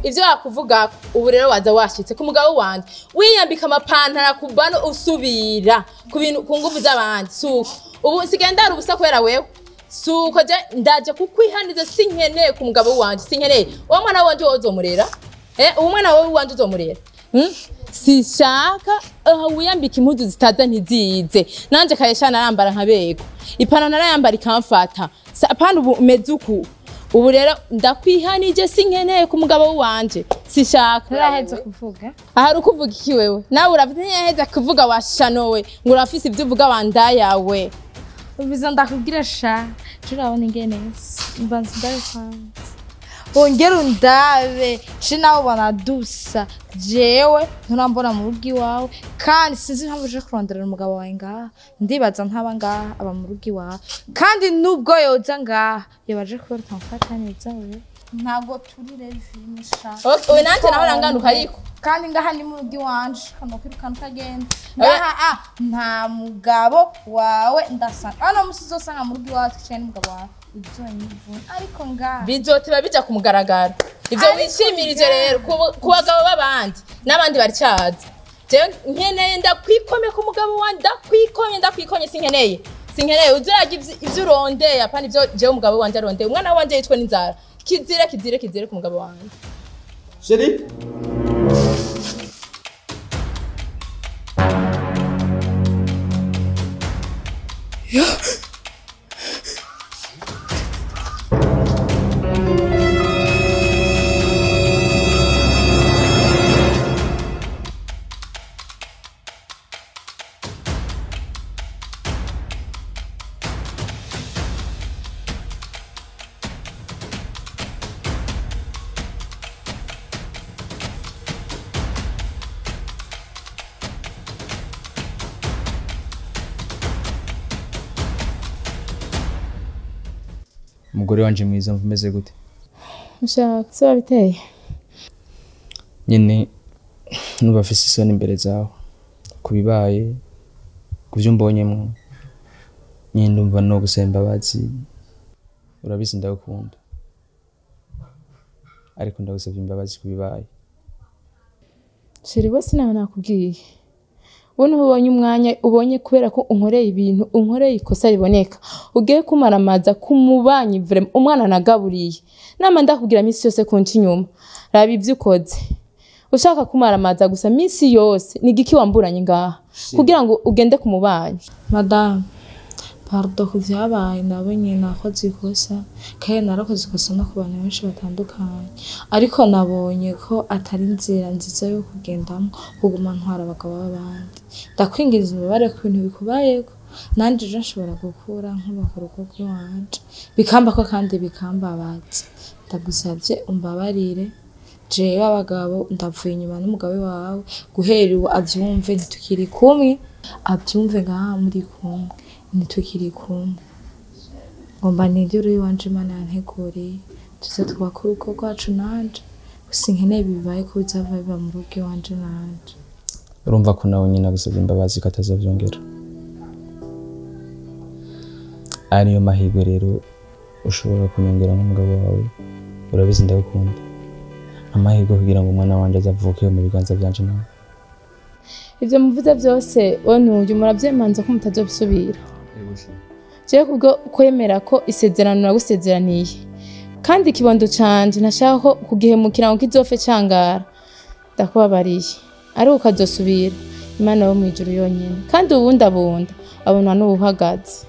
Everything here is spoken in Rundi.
Ivyo bakuvuga ubu rero waza washitse ku mugabo wanje wiyambika amapantara kubano usubira ku bintu ku nguvu z'abandi. Suko ubu nsigaye ndara ubusa kubera wewe. Suko je ndaje kukwihaniza, sinkeneye ku mugabo wanje, sinkeneye. Uwo mwana wanje wowe uzomurera, uwo mwana wowe wanje uzomurera. Sishaka wiyambika impuzu zitaza ntizize. Nanje kayesha narambara nkabego, ipantaro narayambara ikamfata. Apana ubu umeze uku. Ubu rero ndakwihanije, sinkeneye ku mugabo wanje, sishaka. Nturaheza kuvuga. Ahari ukuvuga iki wewe? Nawe uravuze ntiyaheza kuvuga washanowe, ngo urafise ibyo uvuga wandayawe. Ubiza ndakubwira sha, turabona ingene mbanza ndabikwanze. Wongera undabe, je nawe ubona dusa. Jewe nturambona mu rugo iwawe, kandi sinzi impamvu uje kuronderera umugabo wawe ngaha. Ndibaza ntaba ngaha, aba mu rugo iwawe. Kandi nubwo yoza ngaha, yobaje kubera utamufata neza wewe. Ntabwo turi revine sha. Okay, uyu nanje naho ranganuka ariko. Kandi ngaha ni mu rugo iwanje, kano kwirukana ukagenda. Ngaha nta mugabo wawe ndasanga. Hano musi uzosanga mu rugo iwawe twicaye n'umugabo wawe. Uzonyivuna. Ariko ngaha bizoteba bija ku mugaragaro. Ivyo wishimirije rero ku bagabo b'abandi n'abandi baricaza. Jewe nkeneye ndakwikomye ku mugabo wanje, ndakwikomye, ndakwikomye, sinkeneye. Sinkeneye uzuraga ivyo urondeye, apana ivyo jewe umugabo wanje arondeye. Umwana wanje yicwe n'inzara. Kizire, kizire, kizire ku mugabo wanje. Chérie. Umugore wanje mwiza mvumeze gute? Ushaka se wabiteye? Nyene nuba afise isoni imbere zawe kubibaye kuvyo mbonyemwo, nyene ndumva no gusaba imbabazi. Urabizi ndagukunda, ariko ndagusabye imbabazi kubibaye. Chérie, bose nawe nakubwiye. Ubona ubonye umwanya, ubonye kubera ko unkoreye ibintu, unkoreye ikosa riboneka. Ugiye kumaramaza kumubanyi vraiment umwana nagaburiye. Nama ndakubwira misi yose kunca inyuma. Raba ivyo ukoze. Ushaka kumaramaza gusa misi yose, ni igiki wamburanye ngaha kugira ngo ugende kumubanyi? Madame, pardon ku vyabaye, nabonye nakoze ikosa, kandi narakoze ikosa no ku bantu benshi batandukanye. Ariko nabonye ko atari inzira nziza yo kugendamo kuguma ntwara abagabo b'abandi. Ndakwinginze umubare ku bintu bikubayeko, nanje ejo nshobora gukura nkubaka urugo rw'iwanje, bikambako kandi bikambabaza. Ndagusavye umbabarire. Jewe abagabo ndavuye inyuma n'umugabo wawe, guhera ubu avyumve ntitukiri kumwe, avyumve ngaha muri kumwe ntitukiri kumwe. Ngomba niryo iwanje Imana yanteguriye, tuze twubake urugo rwacu nanje. Gusa nkeneye bibaye ko bizava biba mu rugo iwanje nanje. Urumva ko nawe nyine agusabye imbabazi ko atazovyongera. Ariyo mahirwe rero ushobora kunyongera nk'umugabo wawe. Urabizi ndagukunda. Amahirwe kugira ngo umwana wanje azavuke mu biganza byanje nawe. Ivyo muvuze byose we ntuyu muravyemanza ko mutazobisubira. Jewe kubwo kwemera ko isezerano nagusezeraniye, kandi ikibondo canje ntashaka ko kugihemukira ngo kizofe cangara. Ndakubabariye, ariko ukazosubira Imana yo mw'ijuru yonyene. Kandi ubundabunda abona n'ubuhagaze.